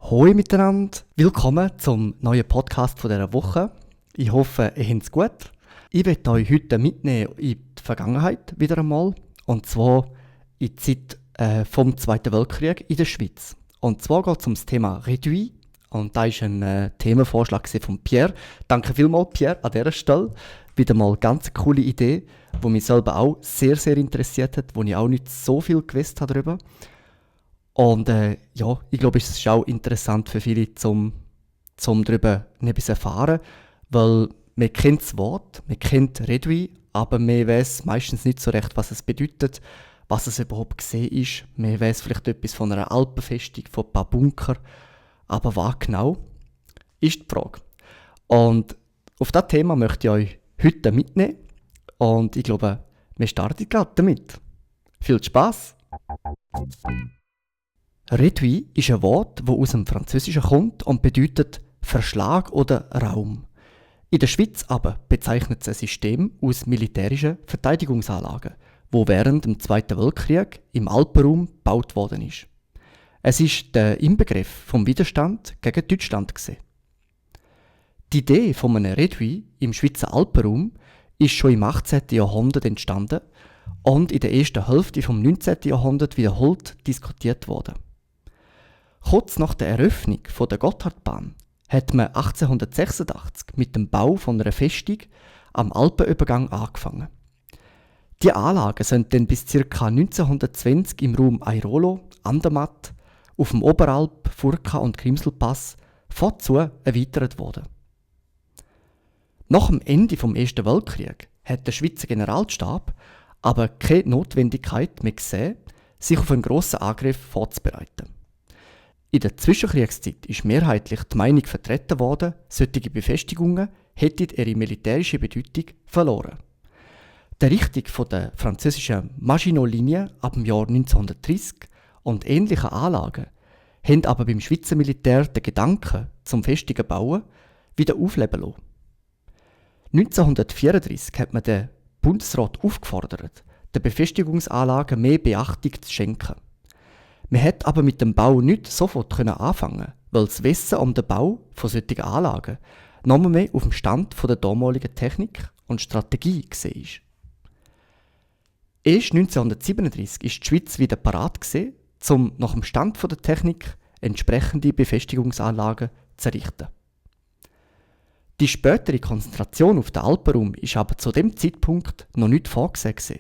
Hoi miteinander, willkommen zum neuen Podcast von dieser Woche. Ich hoffe, ihr habt es gut. Ich werde euch heute mitnehmen in die Vergangenheit wieder einmal, und zwar in die Zeit vom Zweiten Weltkrieg in der Schweiz. Und zwar geht es um das Thema Réduit, und da war ein Themenvorschlag von Pierre. Danke vielmals, Pierre, an dieser Stelle. Wieder mal eine ganz coole Idee, die mich selber auch sehr, sehr interessiert hat, wo ich auch nicht so viel gewusst habe darüber. Und ich glaube, es ist auch interessant für viele, zum darüber etwas zu erfahren, weil man kennt das Wort, man kennt Réduit, aber man weiß meistens nicht so recht, was es bedeutet, was es überhaupt gesehen ist. Man weiß vielleicht etwas von einer Alpenfestung, von ein paar Bunker, aber was genau, ist die Frage. Und auf das Thema möchte ich euch heute mitnehmen, und ich glaube, wir starten gerade damit. Viel Spaß! Réduit ist ein Wort, das aus dem Französischen kommt und bedeutet Verschlag oder Raum. In der Schweiz aber bezeichnet es ein System aus militärischen Verteidigungsanlagen, wo während dem Zweiten Weltkrieg im Alpenraum gebaut worden ist. Es ist der Inbegriff vom Widerstand gegen Deutschland gewesen. Die Idee von einem Réduit im Schweizer Alpenraum ist schon im 18. Jahrhundert entstanden und in der ersten Hälfte des 19. Jahrhunderts wiederholt diskutiert worden. Kurz nach der Eröffnung der Gotthardbahn hat man 1886 mit dem Bau von einer Festung am Alpenübergang angefangen. Die Anlagen sind dann bis ca. 1920 im Raum Airolo, Andermatt, auf dem Oberalp, Furka und Grimselpass fortzu erweitert worden. Nach dem Ende des Ersten Weltkriegs hat der Schweizer Generalstab aber keine Notwendigkeit mehr gesehen, sich auf einen grossen Angriff vorzubereiten. In der Zwischenkriegszeit ist mehrheitlich die Meinung vertreten worden, solche Befestigungen hätten ihre militärische Bedeutung verloren. Die Errichtung der französischen Maginot-Linie ab dem Jahr 1930 und ähnliche Anlagen haben aber beim Schweizer Militär den Gedanken zum festigen Bauen wieder aufleben lassen. 1934 hat man den Bundesrat aufgefordert, den Befestigungsanlagen mehr Beachtung zu schenken. Man hat aber mit dem Bau nicht sofort anfangen, weil das Wissen um den Bau von solchen Anlagen noch mehr auf dem Stand der damaligen Technik und Strategie war. Erst 1937 ist die Schweiz wieder parat gewesen, um nach dem Stand der Technik entsprechende Befestigungsanlagen zu errichten. Die spätere Konzentration auf den Alpenraum ist aber zu dem Zeitpunkt noch nicht vorgesehen gewesen.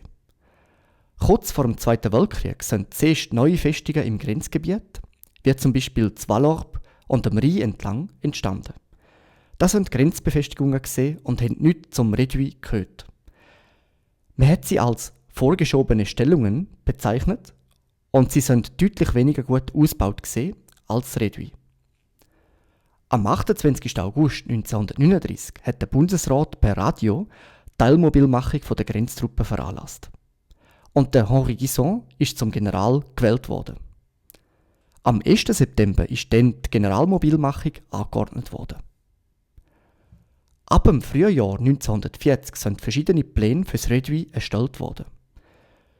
Kurz vor dem Zweiten Weltkrieg sind zuerst neue Festungen im Grenzgebiet, wie zum Beispiel Zwalorb und am Rhein entlang, entstanden. Das sind Grenzbefestigungen gesehen und haben nichts zum Réduit gehört. Man hat sie als vorgeschobene Stellungen bezeichnet und sie sind deutlich weniger gut ausgebaut gesehen als Réduit. Am 28. August 1939 hat der Bundesrat per Radio die Teilmobilmachung der Grenztruppen veranlasst. Und der Henri Guison ist zum General gewählt worden. Am 1. September ist dann die Generalmobilmachung angeordnet worden. Ab dem Frühjahr 1940 sind verschiedene Pläne für das Réduit erstellt worden.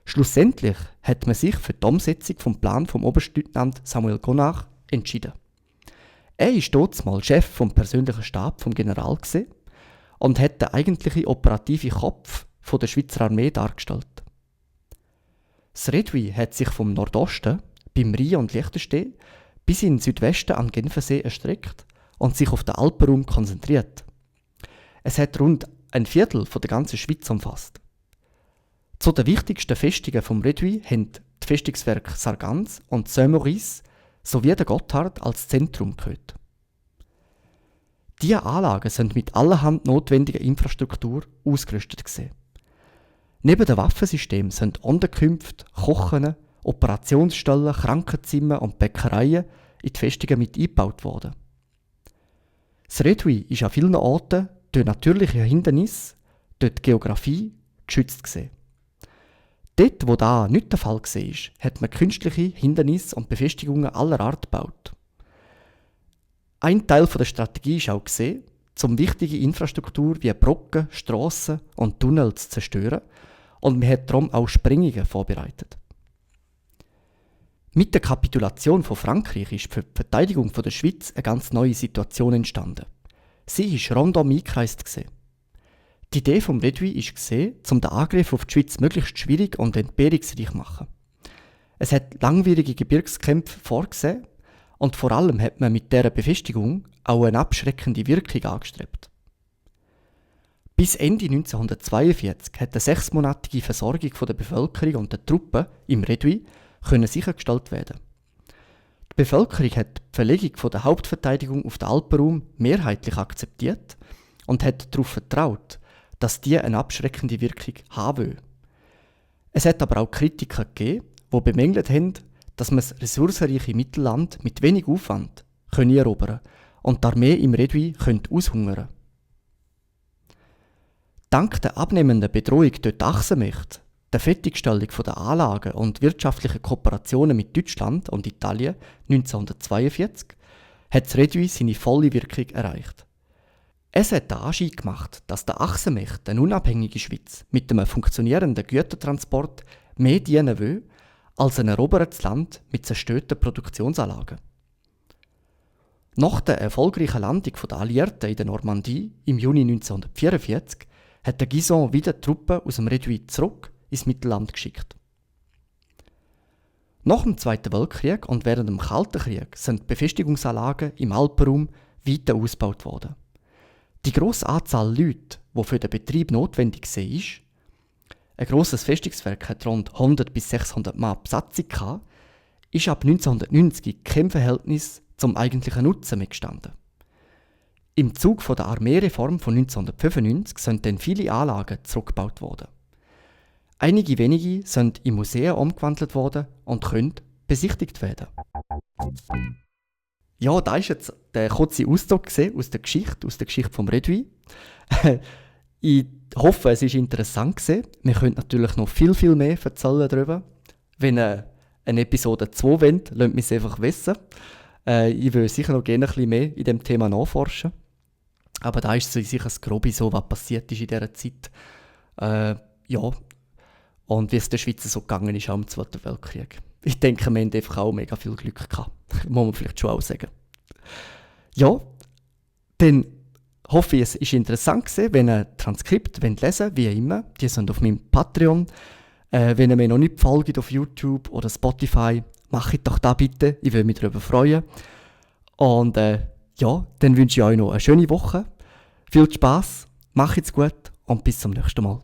Schlussendlich hat man sich für die Umsetzung des Plans vom Oberstleutnant Samuel Gonard entschieden. Er war damals Chef vom persönlichen Stab vom General und hat den eigentlichen operativen Kopf der Schweizer Armee dargestellt. Das Réduit hat sich vom Nordosten, beim Rhein und Liechtenstein, bis in den Südwesten am Genfersee erstreckt und sich auf den Alpenraum konzentriert. Es hat rund ein Viertel der ganzen Schweiz umfasst. Zu den wichtigsten Festungen vom Réduit haben die Festungswerke Sargans und Saint-Maurice sowie der Gotthard als Zentrum gehört. Diese Anlagen sind mit allerhand notwendiger Infrastruktur ausgerüstet gewesen. Neben dem Waffensystem sind Unterkünfte, Kochen, Operationsstellen, Krankenzimmer und Bäckereien in die Festungen mit eingebaut worden. Das Réduit ist an vielen Orten durch natürliche Hindernisse, durch die Geografie geschützt gewesen. Dort, wo das nicht der Fall war, hat man künstliche Hindernisse und Befestigungen aller Art gebaut. Ein Teil der Strategie war auch, um wichtige Infrastruktur wie Brücken, Strassen und Tunnels zu zerstören, und man hat darum auch Sprengungen vorbereitet. Mit der Kapitulation von Frankreich ist für die Verteidigung der Schweiz eine ganz neue Situation entstanden. Sie war rundum eingekreist. Die Idee des Redouis war, um den Angriff auf die Schweiz möglichst schwierig und entbehrungsreich zu machen. Es hat langwierige Gebirgskämpfe vorgesehen und vor allem hat man mit dieser Befestigung auch eine abschreckende Wirkung angestrebt. Bis Ende 1942 hat eine 6-monatige Versorgung der Bevölkerung und der Truppen im Redouis sichergestellt werden. Die Bevölkerung hat die Verlegung der Hauptverteidigung auf den Alpenraum mehrheitlich akzeptiert und hat darauf vertraut, dass die eine abschreckende Wirkung haben will. Es hat aber auch Kritiker gegeben, die bemängelt haben, dass man das ressourcenreiche Mittelland mit wenig Aufwand erobern und die Armee im Redouis aushungern könnte. Dank der abnehmenden Bedrohung durch die Achsenmächte, der Fertigstellung der Anlagen und wirtschaftlichen Kooperationen mit Deutschland und Italien 1942 hat das Redouis seine volle Wirkung erreicht. Es hat den Anschein gemacht, dass der Achsenmächte eine unabhängige Schweiz mit einem funktionierenden Gütertransport mehr dienen will, als ein erobertes Land mit zerstörten Produktionsanlagen. Nach der erfolgreichen Landung der Alliierten in der Normandie im Juni 1944 hat der Guison wieder Truppen aus dem Redouis zurück ins Mittelland geschickt. Nach dem Zweiten Weltkrieg und während dem Kalten Krieg sind die Befestigungsanlagen im Alpenraum weiter ausgebaut worden. Die grosse Anzahl Leute, die für den Betrieb notwendig war, ein grosses Festungswerk hat rund 100 bis 600 Mann Besatzung, ist ab 1990 kein Verhältnis zum eigentlichen Nutzen mehr gestanden. Im Zug der Armeereform von 1995 sind dann viele Anlagen zurückgebaut worden. Einige wenige sind in Museen umgewandelt worden und können besichtigt werden. Ja, da war jetzt der kurze Auszug aus der Geschichte vom Redouis. Ich hoffe, es war interessant. Wir können natürlich noch viel mehr erzählen darüber. Wenn eine Episode 2 wollt, lasst mich es einfach wissen. Ich will sicher noch gerne ein bisschen mehr in diesem Thema nachforschen. Aber da ist sicher das Grobe so, was passiert ist in dieser Zeit. Ja. Und wie es der Schweiz so gegangen ist, auch im Zweiten Weltkrieg. Ich denke, wir haben einfach auch mega viel Glück gehabt. Muss man vielleicht schon auch sagen. Ja, dann hoffe ich, es war interessant gewesen. Wenn ihr ein Transkript lesen wollt, wie immer, die sind auf meinem Patreon. Wenn ihr mir noch nicht folgt auf YouTube oder Spotify, macht doch das bitte. Ich würde mich darüber freuen. Und ja, dann wünsche ich euch noch eine schöne Woche. Viel Spass, macht's gut und bis zum nächsten Mal.